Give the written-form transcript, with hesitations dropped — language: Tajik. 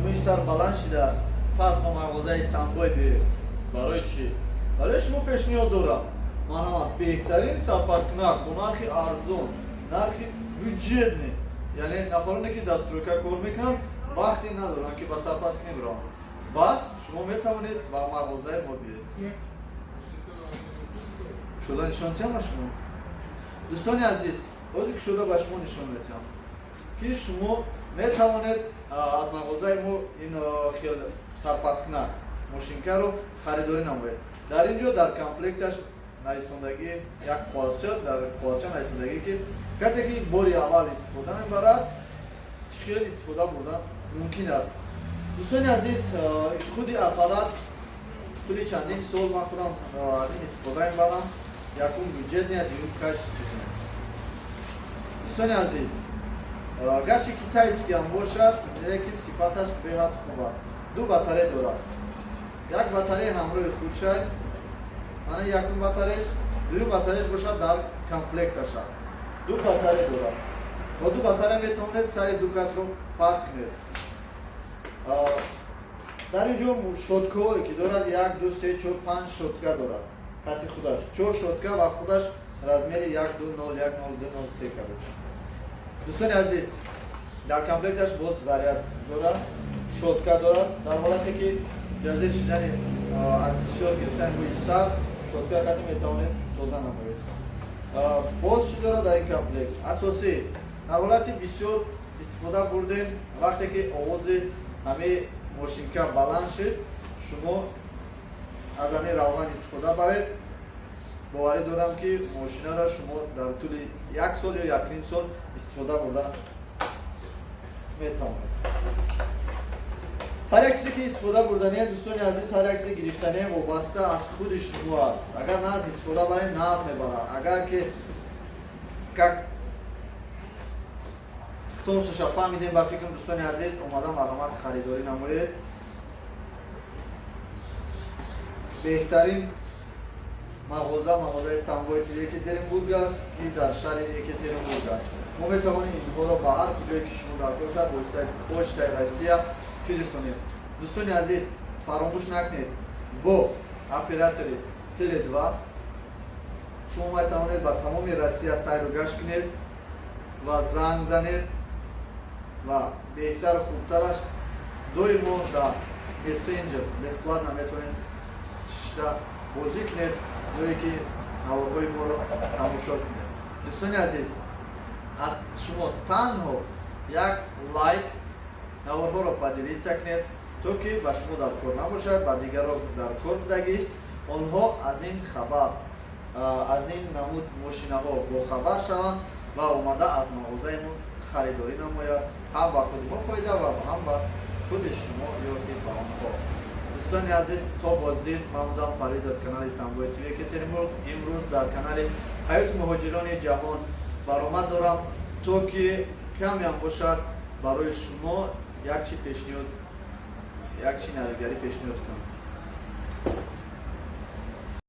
Мӯи сар баланд шидааст, пас ба мағозаи Самбой биёед. Барои чӣ? Барои шумо пешниҳод дорам: марҳамат, беҳтарин сарпасткунак бо нархи арзон, нархи бюджетный. Яъне нафароне, ки дар стройка кор мекунанд, вақте надоранд, ки ба сарпасткунӣ бираванд, бас шумо метавонед ба мағозаи мо биёед. Шуда нишон тиҳам ба шумо, дӯстони азиз. Ҳозир ки шуда ба шумо нишон метиҳам, ки шумо метавонед аз мағозаи мо ин хел сарпасткунак мошинкаро харидорӣ намоед. Дар ин ҷо дар комплекташ нависондагӣ, як қоғазча, дар қоғазча нависондагӣ, ки касе, ки бори аввал истифода мебарад, чӣ хел истифода бурдан мумкин аст. Дӯстони азиз, худи аппарат тӯли чандин сол ман худам аз ин истифода мебарам. Якум бюджетный, дуюм качественный. Дӯстони азиз, гарчи китайский ҳам бошад, лекин сифаташ беҳад хуб аст. Ду батарея дорад, як батарея ҳамроҳи худшай, мана якум батареяш, дуюм батареяш бошад, дар комплекташ аст. Ду батарея дорад, бо ду батарея метавонед сари ду касро паст кунед. Дар ин ҷо щёткаҳое, ки дорад, як, ду, се, чор, панҷ щётка дорад. Қати худаш чор щётка ва худаш размери як, ду, нол, як, нол, ду, нол, се. Короче, дӯстони азиз, дар комплекташ боз заряд дорад, щётка дорад. Дар ҳолате ки ҷазир шидани, аз бисёр гирифтани мӯи сар, щётка қати метавонед тоза намоед. Боз чӣ дорад дар ин комплект асосӣ? Дар ҳолати бисёр истифода бурдем, вақте ки овози ҳамаи мошинка баланд шуд, шумо аз ҳамин равған истифода баред. Боварӣ дорам, ки мошинаро шумо дар тӯли як сол ё якним сол истифода бурда метавонед. Ҳар як чизе, ки истифода бурдание, дӯстони азиз, ҳар як чизе гирифтание вобаста аз худи шумо аст. Агар нағз истифода баред, нағз мебарад. Агар ки как тонсуша фаҳмидем, ба фикрам, дӯстони азиз, омада марҳамат, харидорӣ намоед. Беҳтарин мағоза мағозаи Самбои Екатеринбург аст, ки дар шаҳри Екатеринбург аст. Мо метавонем инҳоро ба ҳар куҷое, ки шумо дар бошад, воситаи Почтаи Россия фиристонем. Дӯстони азиз, фаромӯш накунед, бо оператори Теле2 шумо метавонед ба тамоми Россия сайру гашт кунед ва занг занед ва беҳтару хубтараш, доимо дар мессенҷер бесплатно метавонед шишта бозӣ кунед ё ки наворҳои моро тамошо кунед. Дӯстони азиз, аз шумо танҳо як лайк, наворҳоро поделиться кунед, то ки ба шумо дар кор набошад, ба дигарро дар кор будагист, онҳо аз ин хабар, аз ин намуд мошинаҳо бохабар шаванд ва омада аз мағозаи мо харидорӣ намояд. Ҳам ба худи мо фоида ва ҳам ба худи шумо ё ки ба онҳо. Дӯстони азиз, то боздид. Ман будам Парвиз аз канали Самбои ТВ Екатеринбург. Имрӯз дар канали Ҳаёти муҳоҷирони ҷаҳон баромад дорам, то ки камеам бошад, барои шумо як чи пешниҳод, як чи навигарӣ пешниҳод кунам.